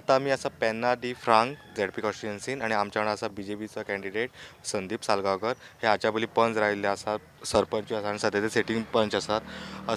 आतां आमी आसा पेन्ना दी फ्रांक झेडपी कॉन्स्टिट्युएन्सीन आनी आमच्या वांगडा आसा बीजेपीचो कॅन्डिडेट संदीप सालगांवकर. हे हाच्या पयलीं पंच राविल्ले आसात, सरपंच आसा आनी सद्या ते सिटींग पंच आसात.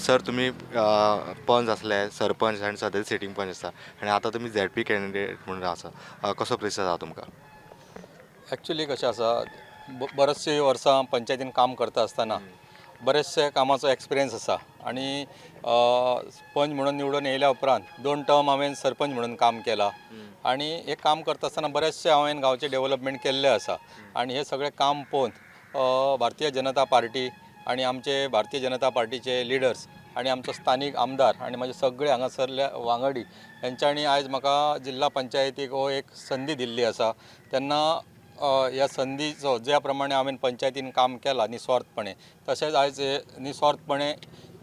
सर, तुमी पंच आसले, सरपंच आनी सद्या सिटींग पंच आसा आनी आतां तुमी झेडपी कॅन्डिडेट म्हणून आसा, कसो प्रतिसाद आसा तुमकां? एक्चुली कशें आसा, बरेचशीं वर्सां पंचायतीन काम करता आसतना बरेचशे कामाचो एक्सपिरियन्स आसा आनी पंच म्हणून निवडून येयल्या उपरांत 2 टर्म हांवें सरपंच म्हणून काम केलां आनी हें काम करता आसतना बरेचशें हांवें गांवचें डेवलपमेंट केल्लें आसा. आनी हें सगळें काम पळोवन भारतीय जनता पार्टी आनी आमचे भारतीय जनता पार्टीचे लिडर्स आनी आमचो स्थानीक आमदार आनी म्हाजे सगळे हांगासरले वांगडी हेंच्यांनी आयज म्हाका जिल्हा पंचायतीक हो एक संदी दिल्ली आसा. तेन्ना ह्या संदीचो ज्या प्रमाणे हांवें पंचायतीन काम केलां निस्वार्थपणे, तशेंच आयज निस्वार्थपणे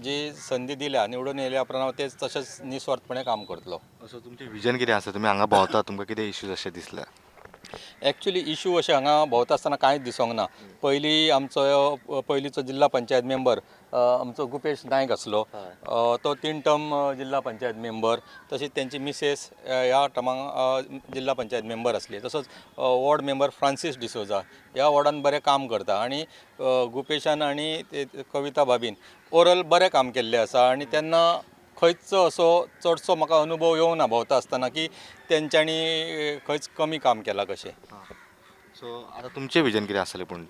जी संदी दिल्या निवडून येयल्या उपरांत हांव तेच तशेंच निस्वार्थपणे काम करतलो. असो तुमचें विजन कितें आसा? तुमी हांगा भोंवता, तुमकां कितें इश्यूज अशें दिसले? एक्चुली इशू अशें हांगा भोंवता आसतना कांयच दिसोंक ना. पयलीं आमचो पयलींचो जिल्हा पंचायत मेंबर आमचो गुपेश नायक आसलो, तो 3 टर्म जिल्हा पंचायत मेंबर, तशीच तेंची मिसेस ह्या टर्माक जिल्हा पंचायत मेंबर आसली. तसोच वॉर्ड मेंबर फ्रांसीस डिसोजा ह्या वॉर्डान बरें काम करता आनी गुपेशान आनी कविता भाभीन ओवरऑल बरें काम केल्लें आसा. आनी तेन्ना खंयच असो चडसो म्हाका अनुभव येवंक ना भोंवता आसतना की तेंच्यांनी खंयच कमी काम केलां कशें. सो आतां तुमचें विजन कितें आसतलें? पूण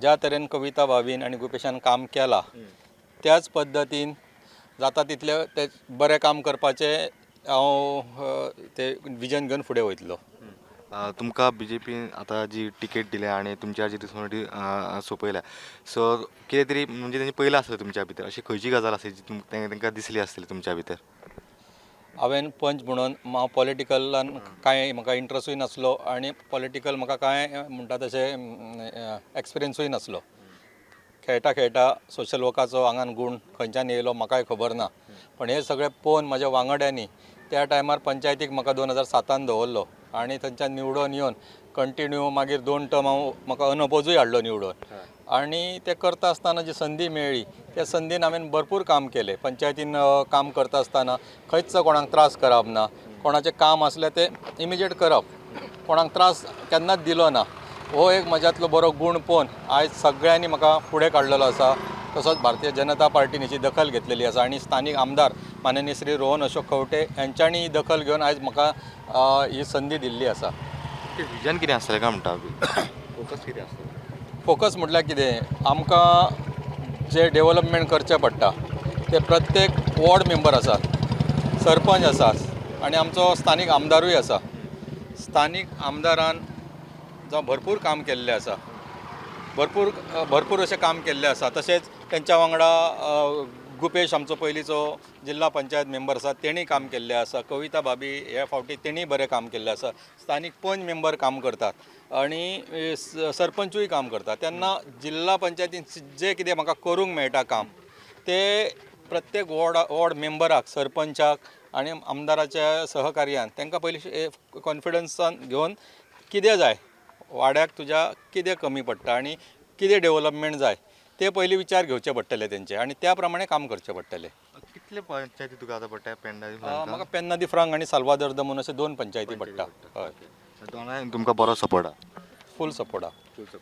ज्या तरेन कविता भाभीन आनी गुपेशान काम केलां त्याच पद्दतीन जाता तितलें ते बरें काम करपाचें हांव ते विजन घेवन फुडें वयतलो. तुमकां बीजेपीन आतां जी टिकेट दिल्या आनी तुमच्या जी रिस्पॉन्सिबिलिटी सोंपयल्या, सो कितें तरी म्हणजे तेंचे पयलें आसलें तुमच्या भितर, अशी खंयची गजाल आसली जी तांकां दिसली आसतली तुमच्या भितर? हांवें पंच म्हणून हांव पॉलिटिकलान कांय म्हाका इंट्रस्टूय नासलो आनी पॉलिटिकल म्हाका कांय म्हणटा तशें एक्सपिरियन्सूय नासलो. खेळटा खेळटा सोशल वर्काचो आंगान गूण खंयच्यान येयलो म्हाकाय खबर ना, पण हे सगळें पळोवन म्हाज्या वांगड्यांनी त्या टायमार पंचायतीक म्हाका 2007 दवरलो आनी थंयच्यान निवडून येवन कंटिन्यू मागीर 2 टर्म हांव म्हाका अनअपोजूय हाडलो निवडून. आनी ते करता आसतना जी संदी मेळ्ळी त्या संदीन हांवें भरपूर काम केलें. पंचायतीन काम करता आसतना खंयच कोणाक त्रास करप ना, कोणाचें काम आसलें तें इमिजिएट करप, कोणाक त्रास केन्नाच दिलो ना. हो एक म्हज्यांतलो बरो गूण पळोवन आयज सगळ्यांनी म्हाका फुडें काडलेलो आसा. तसोच भारतीय जनता पार्टीन हेची दखल घेतलेली आसा आनी स्थानीक आमदार माननीय श्री रोहन अशोक खंवटे हेंच्यांनी दखल घेवन आयज म्हाका ही संदी दिल्ली आसा. विजन कितें आसतलें काय म्हणटा? फोकस कितें आसतलें? फोकस म्हटल्यार कितें, आमकां जें डेवलपमेंट करचें पडटा ते प्रत्येक वॉर्ड मेंबर आसा, सरपंच आसा आनी आमचो स्थानीक आमदारूय आसा. स्थानीक आमदारान जावं भरपूर काम केल्लें आसा, भरपूर भरपूर अशें काम केल्लें आसा. तशेंच तेंच्या वांगडा गुपेश आमचो पयलींचो जिल्हा पंचायत मेंबर आसा, तेणी काम केल्लें आसा. कविता भाभी ह्या फावटी तेणी बरें काम केल्लें आसा. स्थानीक पंच मेंबर काम करतात आनी सरपंचूय काम करतात. तेन्ना जिल्हा पंचायतीन जें कितें म्हाका करूंक मेळटा काम तें प्रत्येक वॉर्ड मेंबराक, सरपंचाक आनी आमदाराच्या सहकार्यान तांकां पयलीं कॉन्फिडन्सान घेवन कितें जाय वाड्याक, तुज्या कितें कमी पडटा आनी कितें डेवलपमेंट जाय ते पयलीं विचार घेवचे पडटले तेंचे आनी त्या प्रमाणे काम करचें पडटलें. कितले पंचायती तुका आतां पडटा? पेन्ना दी फ्रांक? म्हाका पेन्ना दी फ्रांक आनी साल्वादोर द म्हणून अशे 2 पंचायती पडटा. हय, दोनांय तुमकां बरो सपोर्ट आसा? फूल सपोर्ट आसा.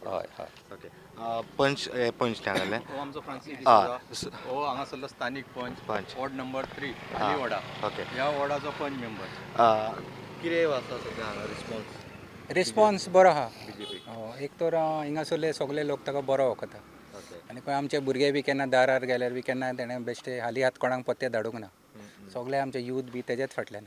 हय हय. ओके, पंच पंच जालें. हो आमचो फ्रांसीस डिसोजा, हो हांगासरलो स्थानीक पंच, वॉर्ड नंबर 3 आलिवाडा. ओके, ह्या वॉर्डाचो पंच मेंबर. कितें आसा सद्या हांगा रिस्पॉन्स? रिस्पॉन्स बरो आहा बीजेपी. एक तर हिंगासरले सगळे लोक ताका बरो वखता आनी खंय आमचे भुरगे बी केन्ना दारार गेल्यार बी केन्ना तेणें बेश्टे हाली हात कोणाक पत्ते धाडूंक ना, सगळे आमचे यूथ बी तेजेच फाटल्यान.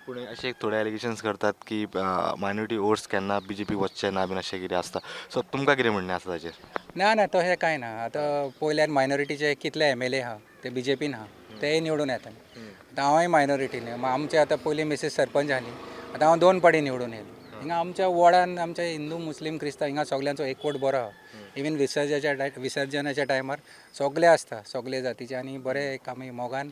पूण अशें एक थोडे एलिगेशन्स करतात की मायनॉरिटी वोट्स केन्ना बीजेपी वचचे ना बीन अशें कितें आसता, सो तुमकां कितें म्हणणें आसा ताचेर? ना ना, तशें कांय ना. आतां पळयल्यार मायनॉरिटीचे कितले MLA आहा ते बीजेपीन आहा, तेय निवडून येता. आतां हांवूय मायनॉरिटी न्ही, आमचे आतां पयलीं मिसेस सरपंच आसली, आतां हांव 2 पाटी निवडून येयलो. हिंगा आमच्या वॉर्डान आमच्या हिंदू मुस्लीम क्रिस्तांव हिंगा सगल्यांचो एकवट बरो आहा. इवन विसर्जनाच्या टायमार सगळे आसता, सगळे जातीचे आनी बरे एक आमी मोगान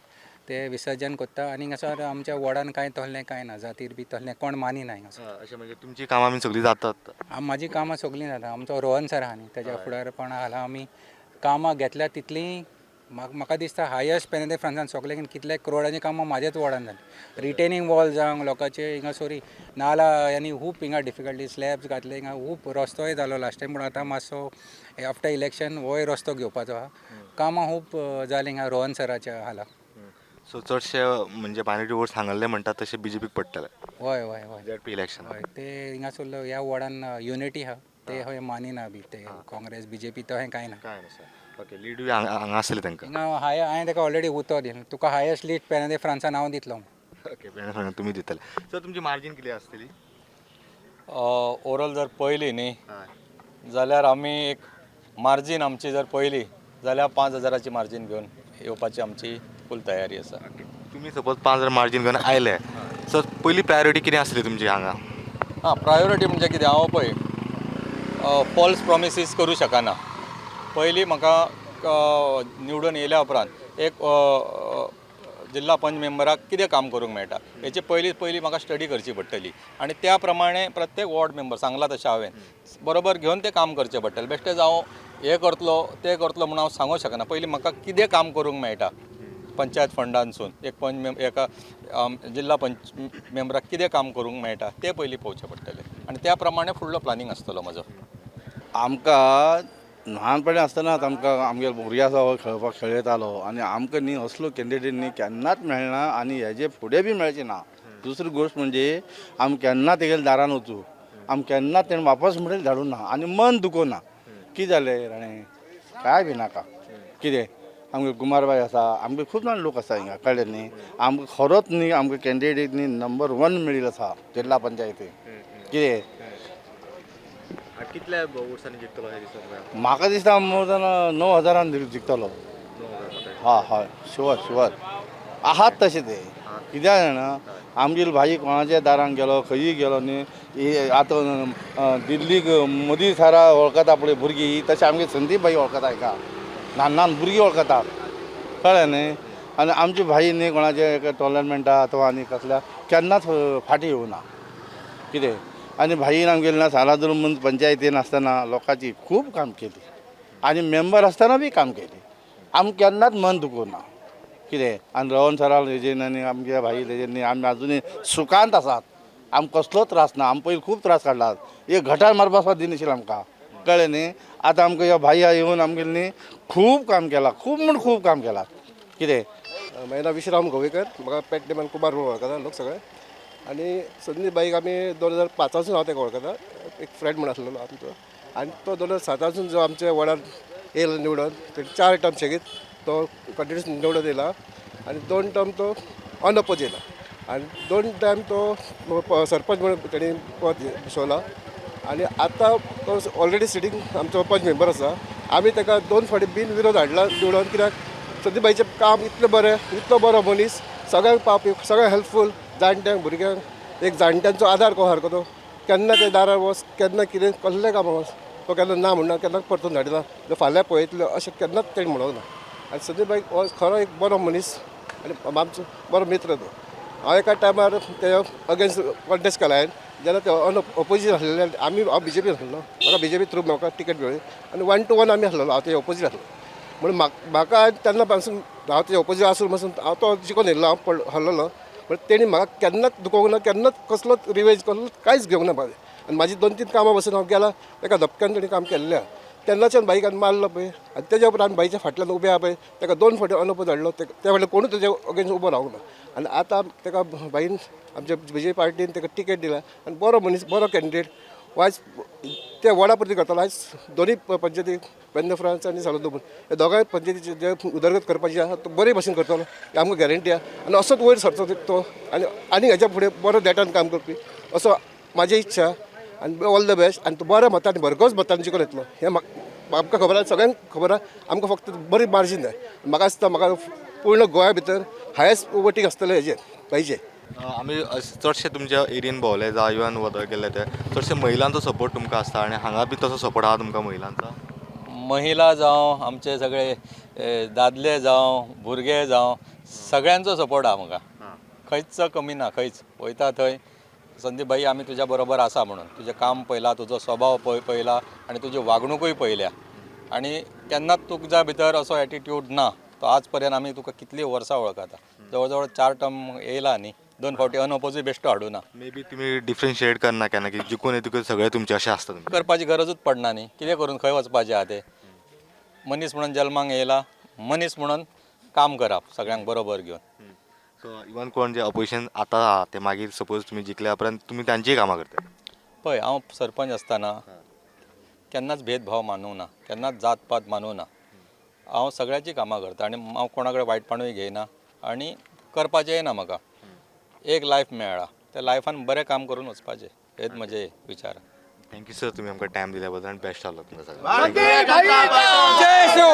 ते विसर्जन करता. आनी हांगासर आमच्या वॉर्डान कांय तसलें कांय ना, जातीर बी तसलें कोण मानिना हांगासर. अशें म्हणजे तुमची कामां बी सगळीं जातात? म्हाजी कामां सगळीं जाता. आमचो रोहन सर आहा न्ही, तेज्या फुडारपणा खाला आमी कामां घेतल्या तितलीं म्हाका दिसता हायस्ट पेनेदे फ्रांसान सोगले कितले करोडांची कामां म्हाज्याच वॉर्डान जाली. रिटेनिंग वॉल जावं लोकांचे हिंगा सॉरी नाला आनी खूब हिंगा डिफिकल्टी स्लॅब्स घातले हिंगा खूब रस्तोय जालो लास्ट टायम, पूण आतां मातसो आफ्टर इलेक्शन होय रस्तो घेवपाचो आहा. कामां खूब जालीं हिंगा रोहन सराच्या हाला. सो चडशे म्हणजे मायनॉरिटी वोट्स हांगल्ले म्हणटात तशे बीजेपीक पडटले. हय हय हय, झेडपी इलेक्शन. हय, ते हिंगासरलो ह्या वॉर्डान युनिटी आहा, ते हय मानिना बी ते काँग्रेस बीजेपी तशें कांय ना. काय ना. ओके, लीडूय हांगा आसतली तांकां. हिंगा हाय हांवें ताका ऑलरेडी उतो दिलें, तुका हायस्ट लीड पेनेदे फ्रांसान हांव दितलो. ओके, पेनेदे तुमी दितले. सर तुमची मार्जीन कितली आसतली? ओवरऑल जर पळयली न्ही जाल्यार आमी एक मार्जीन आमची जर पळयली जाल्यार 5,000ची मार्जीन घेवन येवपाची आमची फूल तयारी आसा. तुमी सपोज 5,000 मार्जीन घेवन आयले, सर पयली प्रायोरिटी कितें आसली तुमची हांगा? हां, प्रायोरिटी म्हणजे कितें, हांव पळय फॉल्स प्रोमिसीस करूं शकना. पयलीं म्हाका निवडून येयल्या उपरांत एक जिल्ला पंच मेंबराक कितें काम करूंक मेळटा हेची पयली पयली म्हाका स्टडी करची पडटली आनी त्या प्रमाणे प्रत्येक वॉर्ड मेंबर सांगला तशें हांवें बरोबर घेवन तें काम करचें पडटलें. बेश्टेच हांव हें करतलो तें करतलो म्हूण हांव सांगूंक शकना. पयलीं म्हाका कितें काम करूंक मेळटा पंचायत फंडांसून एक पंच एका जिल्ला पंच मेंबराक कितें काम करूंक मेळटा तें पयलीं पळोवचें पडटलें आनी त्या प्रमाणे फुडलो प्लानींग आसतलो म्हजो. आमकां ल्हानपणी आसतनाच आमकां आमगे भुरगीं आसा हो खेळपाक खेळयतालो आनी आमकां न्ही असलो कॅन्डिडेट न्ही केन्नाच मेळना आनी हेजे फुडें बी मेळचे ना. दुसरी गोश्ट म्हणजे आमी केन्ना तेगेले दारान वचूं, आमी केन्ना तेणें वापस म्हणून धाडूं ना आनी मन दुखोना. कितें जालें राणे काय बी नाका कितें आमगे कुमारबाय आसा, आमगे खूब जाण लोक आसा हिंगा, कळ्ळें न्ही. आमकां खरोच न्ही आमकां कॅन्डिडेट न्ही नंबर 1 मेळिल्लो आसा जिल्ला पंचायती. कितें कितल्या वोट्सांनी जिखतलो अशें दिसता? म्हाका दिसता मोर दॅन 9,000 जिखतलो. हय हय, शुवर शुवर आहात तशें ते. कित्याक जाणा आमगेलो भाई कोणाच्या दारान गेलो खंयी गेलो न्ही, आतां दिल्लीक मोदी सारा वळखता पळय भुरगीं, तशें आमगे संदीप भाई वळखता हिका, ल्हान ल्हान भुरगीं वळखतात, कळ्ळें न्ही. आनी आमची भाई न्ही कोणाचे टोर्नामेंटा अथवा आनी कसल्या केन्नाच फाटीं येवना कितें. आनी भाईन आमगेले ना सालादूर म्हूण पंचायतीन आसतना लोकांची खूब काम केली आनी मेंबर आसतना बी काम केली, आमकां केन्नाच मन दुखोवना कितें. आनी रोहन सरा हेजेन आनी आमगे भाई हेजेन न्ही आमी आजुनूय सुखांत आसात, आमकां कसलो त्रास ना. आमी पयलीं खूब त्रास काडला, एक घटार मारपा सुद्दां दिनाशिल्लें आमकां, कळ्ळें न्ही. आतां आमकां ह्यो भाई येवन आमगेले न्ही खूब काम केलां, खूब म्हूण खूब काम केलां कितें. म्हजें नांव विश्राम गोवेकर, म्हाका पेट नेमान कुमार म्हणून वळखता लोक सगळे. आनी संदीप बाईक आमी 2005 हांव ताका वळखता, एक फ्रेंड म्हूण आसलेलो आमचो. आनी तो 2007 जो आमच्या वॉर्डान येयलो निवडून, तेणें 4 टर्म सेगीत तो कंटिन्यूस निवडून येयला आनी 2 टर्म तो अनअपोज येयला आनी 2 टायम तो सरपंच म्हणून तेणी पद बसवला. आनी आतां तो ऑलरेडी सिटींग आमचो पंच मेंबर आसा. आमी ताका 2 फावटी बिन विरोध हाडला निवडून, कित्याक संदीप बाईचें काम इतलें बरें, इतलो बरो मनीस, सगळ्यांक पावपी, सगळ्यांक हेल्पफूल, जाणट्यांक भुरग्यांक, एक जाणट्यांचो आदार कसो सारको तो केन्ना ते दारार वच, केन्ना कितें कसलें कामां वच, तो केन्ना ना म्हणना, केन्ना परतून धाडिना, फाल्यां पळयतलो अशें केन्नाच तेणें म्हणूंक ना. आनी संदीप बाई हो खरो एक बरो मनीस आनी आमचो बरो मित्र तो. हांव एका टायमार ते अगेन्स्ट कॉन्टेस्ट केला हांवें, जेन्ना ते ऑपोजीट आसलेले, आमी हांव बीजेपी आसलेलो, म्हाका बीजेपी थ्रू म्हाका टिकेट मेळ्ळी आनी 1 to 1 आमी आसलेलो, हांव ते ऑपोजीट आसलो म्हणून म्हाका तेन्ना पासून हांव ते ऑपोजीट आसून पासून हांव तो जिखून येयल्लो, हांव हरलेलो. पण तेणी म्हाका केन्नाच दुखोवंक ना, केन्नाच कसलोच रिवेंज कसलोच कांयच घेवंक ना म्हाजें. आनी म्हाजी 2-3 कामां बसून हांव गेला, एका धपक्यान तेणी काम केल्लें आहा. तेन्नाच्यान बाईक आमी मारलो पळय आनी तेज्या उपरांत आमी बाईच्या फाटल्यान उबे आहा पळय, ताका 2 फावटी अनअपोज हाडलो, त्या फाटल्यान कोणूच तेज्या अगेन्स्ट उबो रावंक ना. आनी आतां ताका बाईन आमच्या बीजेपी पार्टीन ताका टिकेट दिला आनी बरो मनीस, बरो कॅन्डिडेट वायज ते वडा पुरती करतालो. आयज दोनूय पंचायती पेडणे फ्रांस आनी सालदूर ह्या दोगांय पंचायतीचे जे उदरगत करपाची आसा तो बरे भशेन करतलो ही आमकां गॅरंटी आहा. आनी असोच वयर सरचो तो आनी आनी हेच्या फुडें बरो नेटान काम करपी असो म्हाजी इच्छा. आनी ऑल the best. आनी तो बऱ्या मतान भरघोस मतान जिखून येतलो हें आमकां खबर आसा, सगळ्यांक खबर आसा. आमकां फक्त बरी मार्जीन जाय. म्हाका दिसता म्हाका पूर्ण गोंया भितर हायस्ट वोटींग आसतलें हेजेर पाहिजे. आमी चडशे तुमच्या एरियेन भोंवले जावं इवन वता गेले ते चडशे महिलांचो सपोर्ट तुमकां आसता आनी हांगा बी तसो सपोर्ट आहा तुमकां महिलांचो? महिला जावं, आमचे सगळे दादले जावं, भुरगे जावं, सगळ्यांचो सपोर्ट आहा म्हाका, खंयच कमी ना. खंयच वयता थंय संदीप भाई आमी तुज्या बरोबर आसा म्हणून, तुजें काम पळयलां, तुजो स्वभाव पळयला आनी तुजी वागणुकूय पळयल्या आनी केन्नाच तुज्या भितर असो एटिट्यूड ना. तो आज पर्यंत आमी तुका कितलीं वर्सां वळखता, जवळ जवळ 4 टर्म येयला न्ही, 2 फावटी अनओपोजूय बेश्टो हाडूना. मे बी तुमी डिफरन्शिएट करना केन्ना की जिखून येतकच सगळे तुमचे अशें आसता तुमचें. करपाची गरजूच पडना न्ही, कितें करून खंय वचपाचें आहा तें. मनीस म्हणून जल्माक येयला, मनीस म्हणून काम करप सगळ्यांक बरोबर घेवन. सो इवन कोण जे अपोजिशन आतां आहा ते मागीर सपोज तुमी जिखल्या उपरांत तुमी तांचीय कामां करता. पळय, हांव सरपंच आसतना केन्नाच भेदभाव मानूंक ना, केन्नाच जात पात मानूंक ना. हांव सगळ्याचीं कामां करता आनी हांव कोणा कडेन वायटपणूय घेयना आनी करपाचेंय ना. म्हाका एक लायफ मेळ्ळा, त्या लायफान बरें काम करून वचपाचें, हेच म्हजे विचार. Thank you sir, तुमी आमकां टायम दिल्या बद्दल आनी बेस्ट आसलो तुमकां सगळ्यांक. जय शिव.